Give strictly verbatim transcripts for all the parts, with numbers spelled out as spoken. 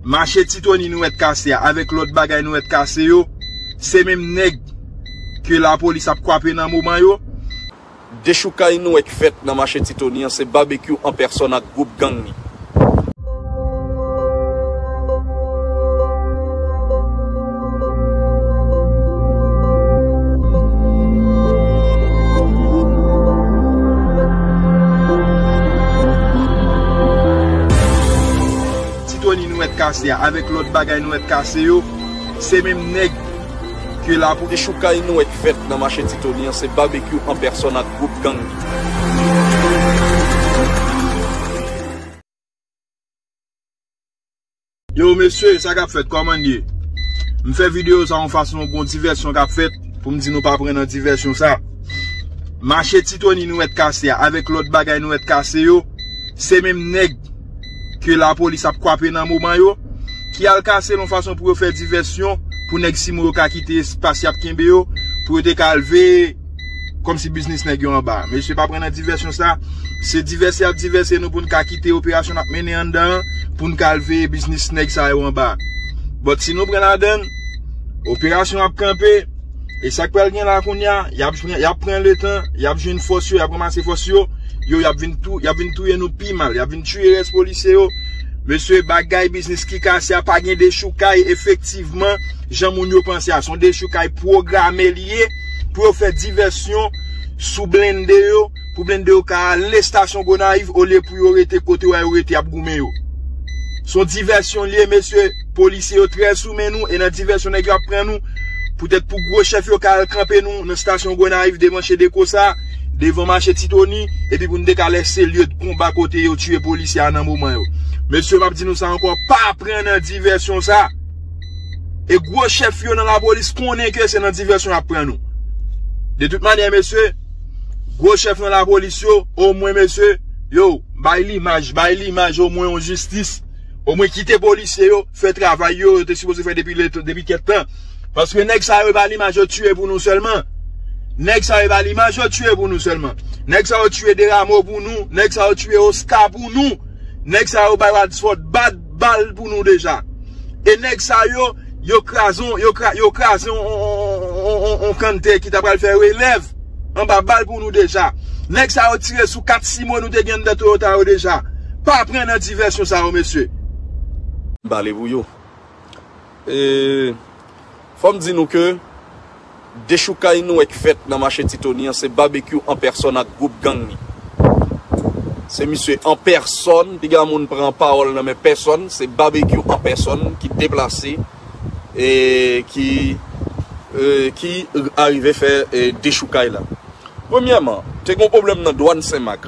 Mache Ti Tony nou wè k kase a, avèk lòt bagay nou wè k kase yo, se menm nèg ke lapolis ap kwape nan moman yo. Dechoukay nou wè k fèt nan mache Ti Tony an, se Babekyou an pèsòn ak gwoup gang li. Ti Tony nou wè k kase a, avèk lòt bagay nou wè k kase yo, se menm nèg ke lapo. Dechoukay nou wè k fèt nan mache Ti Tony an, se Babekyou an pèsòn ak gwoup gang li. Yo, mesye, sa k ap fèt, kòman n ye? M fè videyo sa yon fason, gon divèsyon k ap fèt, pou m di nou pa pran nan divèsyon sa. Mache Ti Tony nou wè k kase a, avèk lòt bagay nou wè k kase yo, se menm nèg ke lapolis ap kwape nan moman yo, ki al kase l yon fason pou yo fè divèsyon, pou nèg Simo yo ka kite espas y ap kenbe yo, pou yo te ka al veye kòmsi biznis nèg yo anba. Mesye pa pran nan divèsyon sa. Se divèse y ap divèse nou pou n ka kite operasyon n ap mennen anndan an, pou n ka al veye biznis nèg sa yo anba. But si nou pran ladann, operasyon ap kanpe, e sa k pral gen la kounye a, y ap jwenn, y ap pran letan, y ap jwenn fòs yo, y ap ranmase fòs yo, yo, y ap vin tou, y ap vin touye nou pi mal, y ap vin tiye rès polisye yo. Mesye, bagay biznis ki kase a pa gen dechoukay, efektivman, jan moun yo panse a. Se yon dechoukay pwograme li ye pou yo fè divèsyon sou blende yo, pou blende yo ka ale estasyon Gonayiv olye pou yo rete kote yo wè yo rete, y ap goumen yo. Se yon divèsyon li ye, mesye. Polisye yo trè sou men nou, e nan divèsyon nèg yo ap pran nou. Poutèt pou gwo chèf yo ka al kanpe nou nan estasyon Gonayiv devan Chedeco sa, devan mache Ti Tony, epi pou n te ka lèse lye de konba kote yo tiye polisye a nan moman yo. Mesye, m ap di nou sa ankò, pa pran nan divèsyon sa. E gwo chèf yo nan lapolis konnen ke se nan divèsyon y ap pran nou. De tout manyè, mesye, gwo chèf nan lapolis yo, omwen, mesye, yo, bay limaj, bay limaj omwen yon jistis. Omwen kite polisye yo fè travay yo, yo te sipoze fè depi le, depi kèk tan. Paske nèg sa yo, e pa limaj yo tiye pou nou sèlman. Nèg sa yo, e pa limaj yo tiye pou nou sèlman. Nèg sa yo tiye Deramo pou nou, nèg sa yo tiye Oscar pou nou. Nèg sa yo bay Wadsford bat bal pou nou deja. E nèg sa yo, yo kraze, yo kra-, yo kraze on, on, on, on, on, on kante ki ta pral fè relèv anba bal pou nou deja. Nèg sa yo tire sou kat Simo nou te gen anndan Toyota yo deja. Pa pran nan divèsyon sa yo, mesye. M pale pou yo. E, fò m di nou ke dechoukay nou wè k fèt nan mache Ti Tony an, se Babekyou an pèsòn ak gwoup gang li. Se misye an pèsòn, piga moun pran pawòl nan men pèsòn, se Babekyou an pèsòn ki deplase, e ki, e, ki arive fè, e, dechoukay la. Premyèman, te gen pwoblèm nan dwàn Senmak.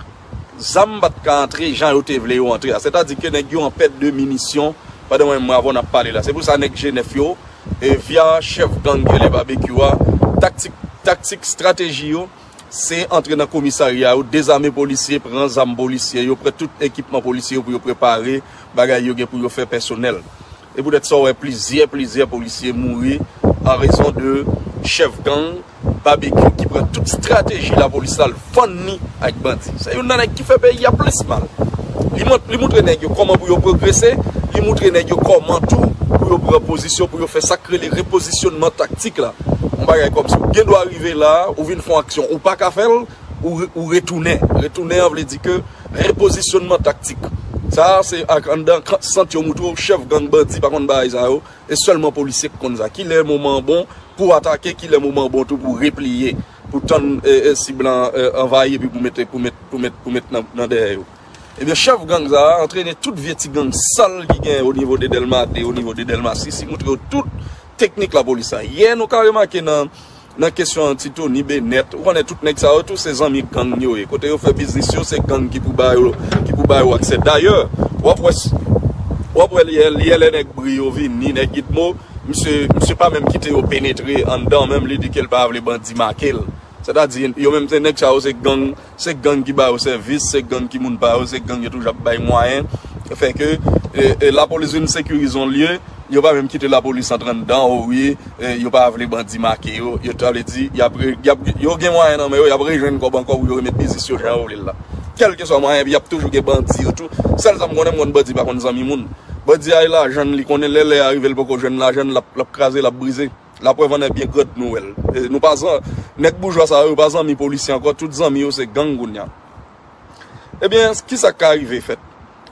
Zam pa t ka antre jan yo te vle yo antre a. Sètadi ke nèg yo an pèt de minisyon pandan mwen menm avè w n ap pale la. Se pou sa nèg G nèf yo, e, via chèf gang ki rele Babekyou a, taktik, taktik, estrateji yo, se antre nan komisarya yo, dezame polisye, pran zam polisye yo, pran tout ekipman polisye yo pou yo prepare bagay yo gen pou yo fè pèsonèl. E poutèt sa w wè plizyè, plizyè polisye mouri an rezon de chèf gang Babekyou ki pran tout estrateji lapolis la, l fann li ak bandi. Se youn nan nèg ki fè peyi a plis mal. Li mont-, li moutre nèg yo kòman pou yo pwogrese, li moutre nèg yo kòman tou pou yo pran pozisyon, pou yo fè sa k rele repozisyonman taktik la. Yon bagay kòmsi ou gen dwa rive la, ou vin fè yon aksyon, ou pa ka fè l, ou re-, ou retounen. Retounen an vle di ke repozisyonman taktik. Sa a se ak anndan kan-, sant yo moutre w chèf gang bandi pa konn bagay sa yo. E sèlman polisye k konn sa. Kilè moman an bon pou atake, kilè moman an bon tou pou repliye, pou tann, e, e, sib lan, e, anvayi epi pou mete, pou met, pou met, pou met nan, nan dèyè yo. Ebyen, chèf gang sa a antrene tout vye ti gang sal ki gen o nivo de Dèlma de, o nivo de Dèlma sis, li moutre yo tout teknik lapolis la. Yè, nou ka remake nan, nan kesyon an Ti Tony, Benèt, ou konnen tout nèg sa yo tou se zanmi gang yo ye. Kote yo fè biznis yo, se gang ki pou ba yo, ki pou ba yo aksè. Dayè, w ap wè s-, w ap wè lè, lè, lè nèg Bri yo vini, nèg Gitmo, misye, misye pa menm kite yo penetre anndan menm, li di ke l pa vle bandi make l. Sètadi, yo menm se nèg sa yo, se gang, se gang ki ba yo sèvis, se gang ki moun pa yo, se gang yo toujou ap bay mwayen. Fè ke, e, e, lapolis vin sekirize yon lye, yo pa menm kite lapolis antre anndan, o wi, e, yo pa vle bandi make yo, yo ta vle di, y ap re-, y ap, yo gen mwayen nan men yo, y ap rejwenn kòb ankò pou yo remèt biznis yo jan yo vle l la. Kèlkeswa mwayen, epi y ap toujou gen bandi yo tou. Sèl sa m konnen, m konn bandi pa konn zanmi moun. Bandi a e lajan l, li konnen lè lè a rive, l poko jwenn lajan l, l ap, l ap kraze, l ap brize. Laprèv an èbyen grand nouvèl. E nou pa zan, nèg boujwa sa yo, yo pa zanmi polisye ankò, tout zanmi yo se gang kounye a. Ebyen, kisa k ka rive fèt?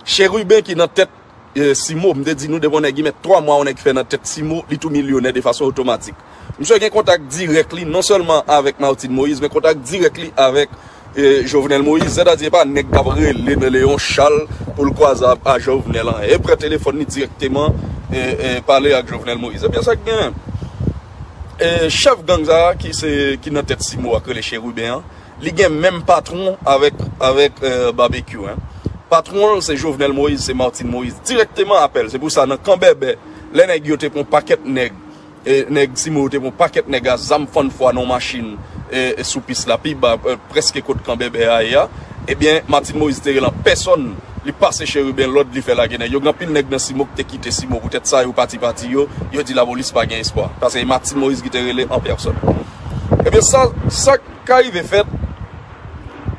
Cheriben ki nan tèt e, Simo, m te di nou depi yon nèg li met twa mwa yon nèg fè nan tèt Simo, li tou milyonè de fason otomatik. Misye gen kontak dirèk li, non sèlman avèk Martine Moïse, men kontak dirèk li avèk e, Jovenel Moïse. Sètadi, e pa nèg k ap rele nan Leon Charles pou l kwaze a, a Jovenel an. E pran telefòn li dirèkteman, e, e, pale ak Jovenel Moïse. Ebyen, sa k genyen? E, chèf gang sa a ki se, ki nan tèt Simo a, k rele Cheriben an, li gen menm patwon avèk, avèk e, Babekyou, en. Patwon l se Jovenel Moïse, se Martine Moïse. Dirèkteman apèl. Se pou sa, nan Kanbèbè, lè nèg yo te pran pakèt nèg, e, nèg Simo yo te pran pakèt nèg a zam fann fwa nan machin e, e, sou pis la, pi ba, e, prèske kot Kanbèbè a ye a. Ebyen, Martine Moïse te rele an pèsòn, li pase Cheriben lòd, li fè lage nèg yo. Gen anpil nèg nan Simo ki te kite Simo poutèt sa, yo pati pati yo, yo di lapolis pa gen espwa. Paske Martine Moïse ki te rele an pèsòn. Ebyen, sa, sa ka rive fèt,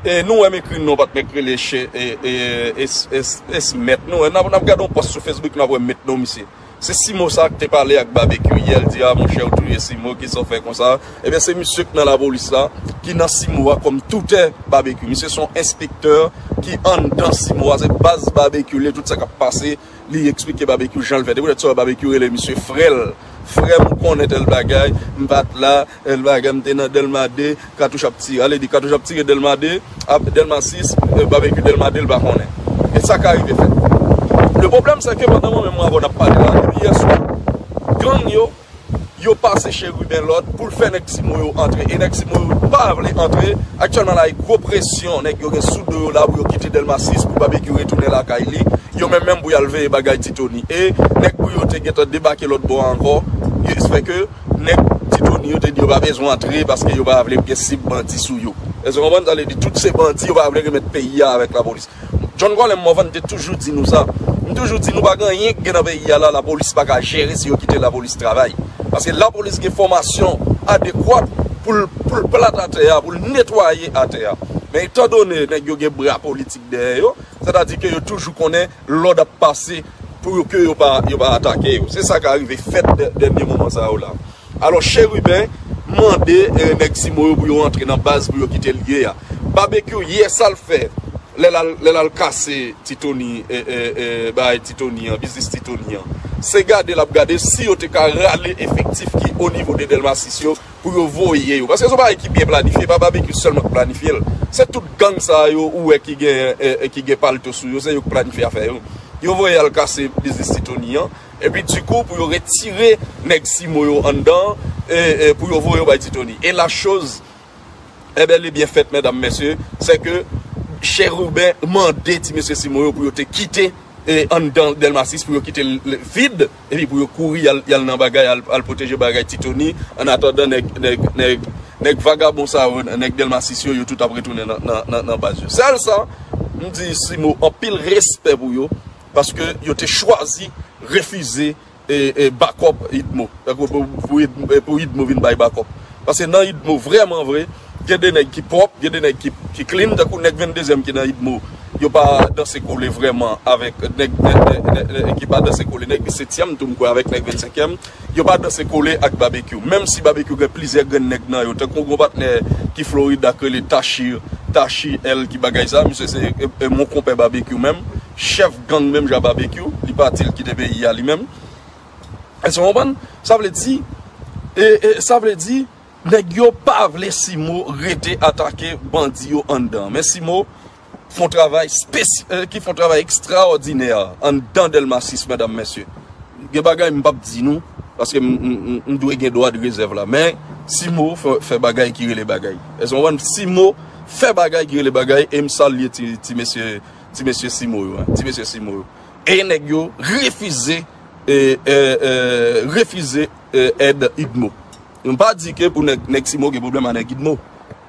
e, nou wè m ekri non, pa t mèt rele che, e, e, es, es, es mèt. Nou wè, n ap, n ap gade yon pòs sou Facebook, n ap wè m met non misye. Se Simo sa k te pale ak Babekyou yè, l di, a, monchè, ou touye Simo, kisa w fè konsa? Ebyen, se misye k nan lapolis la, ki nan Simo a kòm toutè Babekyou. Misye se yon enspektè ki anndan Simo a, se baz Babekyou li ye, tout sa k ap pase, li eksplike Babekyou jan l fè. Se poutèt sa Babekyou rele misye frè l. Frè m, ou konnen tèl bagay, m pa t la, tèl bagay, m te nan Dèlma de, katouch ap tire. Ale di katouch ap tire Dèlma de, ap Dèlma sis, e, Babekyou Dèlma de, l pa konnen. E sa ka rive fèt. Le pwoblèm, se ke pandan mwen menm, mwen avè w n ap pale la, depi yè swa, gang yo, yo pase Cheriben lòd pou l fè nèg Simo yo antre. E nèg Simo yo pa vle antre. Aktyèlman la, e gwo presyon nèg yo gen sou do yo la pou yo kite Dèlma sis pou Babekyou retounen lakay li. Yo menm menm pou y al veye bagay Ti Tony. E nèg pou yo te gentan debake lòt bò a ankò. Yo espè ke nèg Ti Tony yo te di yo pa bezwen antre paske yo pa vle gen sib bandi sou yo. Èske w konprann? Sa vle di tout se bandi, yo pa vle remèt peyi a avèk lapolis. John Colin Morvan te toujou di nou sa. M toujou di nou pa gen anyen ki gen nan peyi a la, lapolis pa ka jere si yo kite lapolis travay. Paske lapolis gen fòmasyon adekwat pou l, pou l plat atè a, pou l netwaye atè a. Men etandone nèg yo gen bra politik dèyè yo, sètadi ke yo toujou konnen lòd ap pase pou yo, ke yo pa, yo pa atake yo. Se sa k arive fèt dè-, dènye moman sa yo la. Alò, Cheriben mande, e, nèg Simo yo pou yo antre nan baz pou yo kite lye a. Babekyou, yè sa l fè, lè l al, lè l al kase Ti Tony, e, e, e, bay Ti Tony an, biznis Ti Tony an. Se gade l ap gade si yo te ka rale efektif ki o nivo de Dèlma sis yo pou yo voye yo. Paske se yon bagay ki byen planifye, pa Babekyou sèlman k planifye l. Se tout gang sa yo ou wè ki gen, e, e, ki gen palto sou yo, se yo k planifye afè yo. Yo voye al kase biznis Ti Tony an. Epi dikou pou yo retire nèg Simo yo anndan, e, e, pou yo voye yo bay Ti Tony. E la choz e bèl e byen fèt, medam, mesye, se ke Cheriben mande ti mesye Simo yo pou yo te kite, e, anndan Dèlma sis, pou yo kite l, l vid, epi pou yo kouri al, y al nan bagay, al, al pwoteje bagay Ti Tony, an atandan nèg, nèg, nèg, nèg vagabon sa yo, nèg Dèlma sis yo, yo tout ap retounen nan, nan, nan, nan baz yo. Sèl sa, m di Simo anpil respè pou yo, paske yo te chwazi refize e, e, bakòp Idmo. Tankou pou, pou, Id- e, pou Idmo vin bay bakòp. Paske nan Idmo, vrèman vre, gen de nèg ki pwòp, gen de nèg ki, ki clean, tankou nèg venndezyèm ki nan Idmo. Yo pa danse kole vrèman avèk nèg, nèg, nèg, nèg, nèg ki pa danse kole, nèg disetyèm tou m kwè avèk nèg vennsenkyèm. Yo pa danse kole ak Babekyou. Menm si Babekyou gen plizyè grenn nèg nan yo, tankou yon patnè ki Florida k rele Tachi, Tachi L ki bagay sa, misye se, e, e, mon konpè Babekyou menm, chèf gang menm jan Babekyou, li pati l kite peyi a li menm. Èske w konprann? Sa vle di, e, e, sa vle di, nèg yo pa vle Simo rete atake bandi yo anndan. Men Simo fè yon travay spesy- e, ki fè yon travay ekstraòdinè anndan Dèlma sis, medam, mesye. Gen bagay m p ap di nou, paske m, m, m, m dwe gen dwa de rezèv la. Men Simo fè, fè bagay ki rele bagay. Èske w konprann? Simo fè bagay ki rele bagay, e m salye ti, ti mesye, ti mesye Simo yo, en, ti mesye Simo yo. E nèg yo refize, e, e, e, refize, e, èd Idmo. M pa di ke pou nèg, nèg Simo gen pwoblèm a nèg Idmo.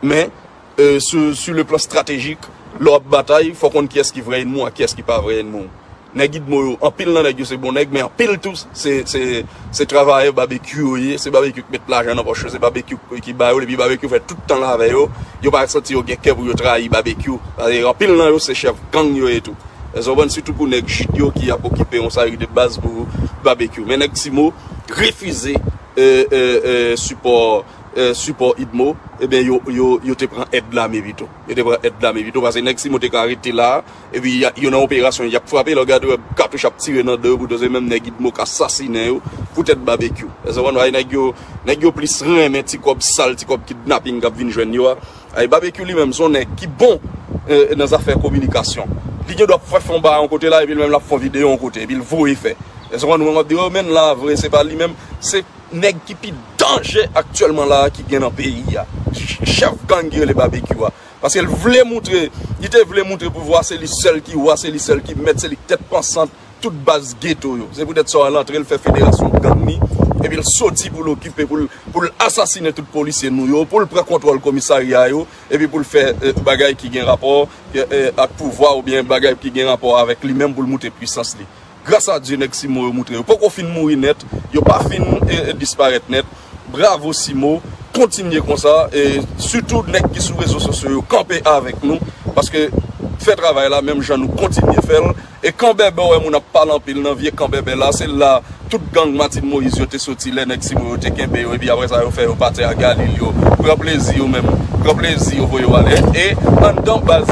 Men, e, sou, sou le plan estratejik, lè w ap batay, fò w konn kiyès ki vrè ènmi w ak kiyès ki pa vrè ènmi w. Nèg Idmo yo, anpil nan nèg yo se bon nèg, men anpil tou se, se, se travayè Babekyou yo ye, se Babekyou ki met lajan nan pòch yo, se Babekyou ki ba yo l, epi Babekyou fè tout tan l avè yo, yo pa santi yo gen kè pou yo trayi Babekyou. Paske anpil nan yo se chèf gang yo ye tou. Èske w konprann? Sitou pou nèg Jid yo ki ap okipe yon seri de baz pou Babekyou. Men nèg Simo refize, e, e, e, sipò, e, sipò Idmo, ebyen, yo, yo, yo te pran èd lame pito. Yo te pran èd lame pito, paske nèg Simo te ka rete la, epi y a, yo nan operasyon, y ap frape, lè w gade, w wè katouch ap tire nan do yo, pou doze menm nèg Idmo k asasinen yo, poutèt Babekyou. Èske w konprann? Nèg yo, nèg yo plis renmen ti kòb sal, ti kòb kidnaping k ap vin jwenn yo a. Ay, Babekyou li menm, se yon nèg ki bon, e, nan zafè kominikasyon. Li gen dwa ap fè fon ba yon kote la, epi li menm l ap fè yon videyo yon kote, epi l voye fè. Èske w konprann? Mwen, m ap di, o, men la, vre, se pa li menm, se nèg ki pi danje aktyèlman la a ki gen nan peyi a. Ch-, chèf gang ki rele Babekyou a. Paske l vle moutre, li te vle moutre pouvwa, se li sèl ki wa, se li sèl ki mèt, se li k tèt pansant tout baz geto yo. Se poutèt sa w al antre, l fè federasyon gang li, epi l soti pou l okipe, pou l, pou l asasinen tout polisye nou yo, pou l pran kontwòl komisarya yo, epi pou l fè, e, bagay ki gen rapò, e, e, ak pouvwa oubyen bagay ki gen rapò avèk li menm pou l moutre pwisans li. Gras a Dye, nèg Simo yo moutre. Yo poko fin mouri nèt, yo pa fin, e, e, disparèt nèt. Bravo Simo, kontinye konsa, e sitou nèg ki sou rezo sosyo yo kanpe avèk nou, paske fè travay la menm jan nou kontinye fè l. E kanbèbè, w wè moun ap pale anpil nan vye kanbèbè la, se la tout gang Martine Moïse yo te soti lè nèg Simo yo te kenbe yo, epi apre sa yo fè yo pati a Galil yo. Pran plezi yo menm, pran plezi yo voye yo ale. E anndan baz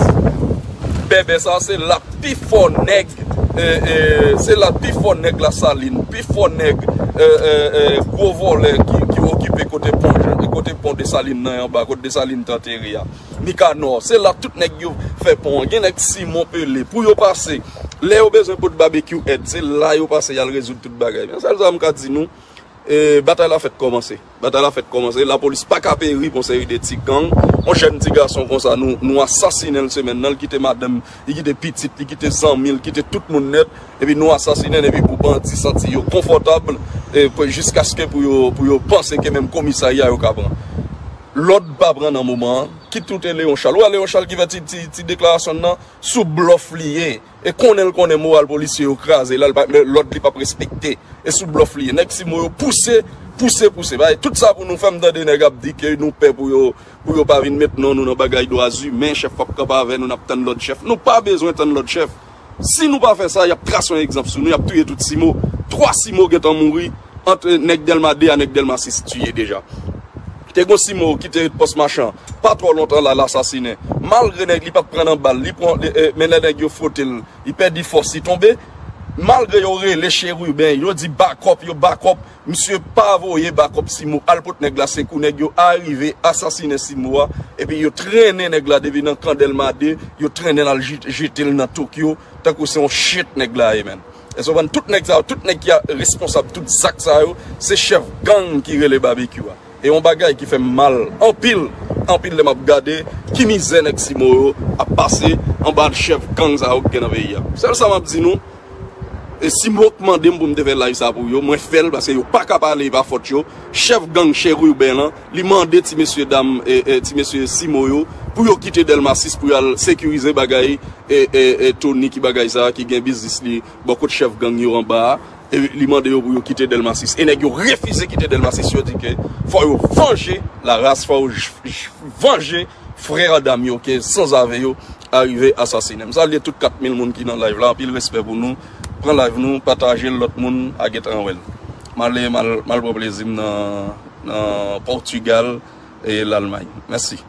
bèbè sa, se la pi fò nèg, e, e, se la pi fò nèg Lasalin, pi fò nèg, e, e, e, gwo vòlè ki, ki okipe kote pon, kote pon Desalin nan anba, kote Desalin t antere a. Mikanò, se la tout nèg yo fè pon an. Gen nèg Simon Pele, pou yo pase, lè yo bezwen pot Babekyou èd, se la yo pase, y al rezoud tout bagay. Men sèl sa m ka di nou, e, batay la fèk kòmanse. Batay la fèk kòmanse. Lapolis pa ka peri pou yon seri de ti gang. Yon jèn ti gason konsa, nou, nou asasinen l semèn nan, li kite madanm, li kite pitit, li kite zanmi, li kite tout moun nèt. Epi nou asasinen l, epi pou bandi santi yo konfòtab, e, pou, jiskaske pou yo, pou yo panse ke menm komisarya yo ka pran. Lòd pa pran nan moman an. Kit ou te Leon Charles. Ou wè Leon Charles ki fè ti, ti, ti deklarasyon nan, sou blòf li ye. E konnen l konnen moral polisye yo kraze la, l pa, lòd li p ap respekte. E sou blòf li ye. Nèg Simo yo pouse, pouse, pouse. Bay tout sa pou nou fè, m tande nèg ap di ke nou pè pou yo, pou yo pa vin met non nou nan bagay dwa imen, chèf p ap kanpe avè nou, n ap tann lòd chèf. Nou pa bezwen tann lòd chèf. Si nou pa fè sa, y ap trase yon egzanp sou nou, y ap touye tout Simo. Twa Simo gentan mouri, ant nèg Dèlma de a nèg Dèlma sis tiye deja. Te gon Simo ki te ret Pòs Machan, pa twò lontan la, l asasinen. Malgre nèg li pa t pran nan bal, li pran, e, e, men lè nèg yo fwote l, li pèdi fòs, li tonbe. Malgre yo rele cheriben, yo di bakòp, yo bakòp, misye pa voye bakòp Simo al pot nèg la sekou, nèg yo arive asasinen Simo a, epi yo trennen nèg la depi nan kan Dèlma de, yo trennen l al jit-, jete l nan Tokyo, tankou se yon chet nèg la ye, menn. Èske w konprann? Tout nèg sa yo, tout nèg ki a responsab tout zak sa yo, se chèf gang ki rele Babekyou a. E yon bagay ki fè m mal anpil, anpil lè m ap gade ki mizè nèg Simo yo ap pase anba chèf gang sa yo ki gen nan peyi a. Sèl sa m ap di nou, e Simo k mande m pou m te fè live sa pou yo, mwen fè l paske yo pa ka pale, e pa fòt yo. Chèf gang Cheriben lan, li mande ti mesye dam, e, e, ti mesye Simo yo, pou yo kite Dèlma sis pou y al sekirize bagay, e, e, e, Tony ki bagay sa, ki gen biznis li bò kot chèf gang yo anba a. E li mande yo pou yo kite Dèlma sis. E nèg yo refize kite Dèlma sis, yo di ke fò yo vanje laras, fò yo j-, j-, vanje frè dam yo ke sanzave yo arive asasinen. M salye tout kat mil moun ki nan live la, anpil respè pou nou. Pran live nou, pataje l, lòt moun a gentan wè l. M ale, m al, m al pran plezi m nan, nan Pòtigal e Lalmay. Mèsi.